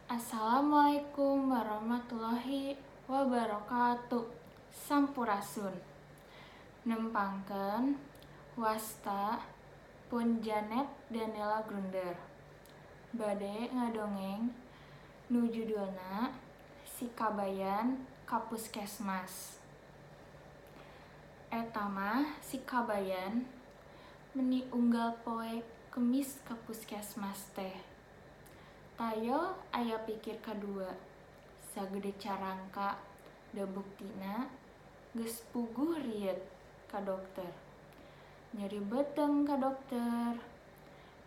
Assalamualaikum warahmatullahi wabarakatuh. Sampurasun. Nempangkeun wasta pun Janet Daniela Grunder. Bade ngadongeng nu judulna Si Kabayan ka Puskesmas. Eta mah si Kabayan meni unggal poe Kemis ka puskesmas teh. Tayo aya pikir kadua, sagede carangka da buktina geus puguh rieut ka dokter. Nyeri beuteung ka dokter,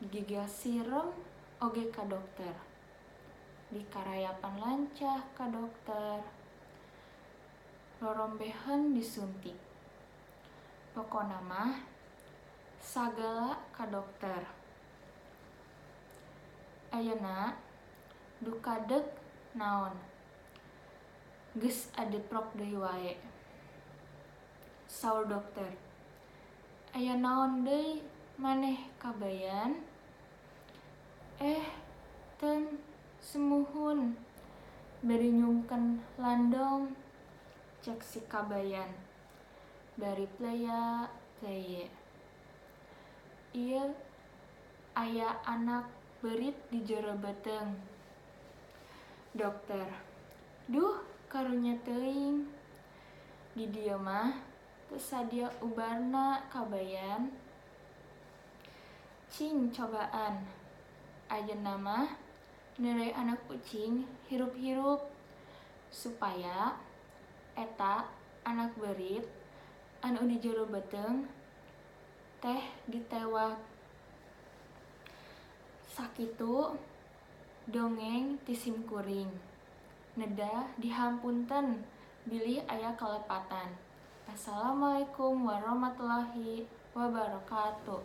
digigel sireum oge ka dokter, dikarayapan lancah ka dokter, rorombeheun disuntik. Pokona mah sagala ka dokter. Ayeuna duka deuk naon, geus adeprok deui wae. Saur dokter, "Aya naon deui maneh Kabayan?" "Eh, tem, sumuhun, bade nyungkeun landong," cek si Kabayan bari playa-playe. "Ieu aya anak beurit di jero beuteung." Dokter, "Duh, karunya teuing. Di dieu mah teu sadia ubarna, Kabayan. Cing cobaan. Ayeuna mah neureuy anak ucing hirup-hirup supaya eta anak beurit anu di jero beuteung teh ditewak." Sakitu dongeng ti simkuring. Nedah dihapunten bilih aya kalepatan. Assalamualaikum warahmatullahi wabarakatuh.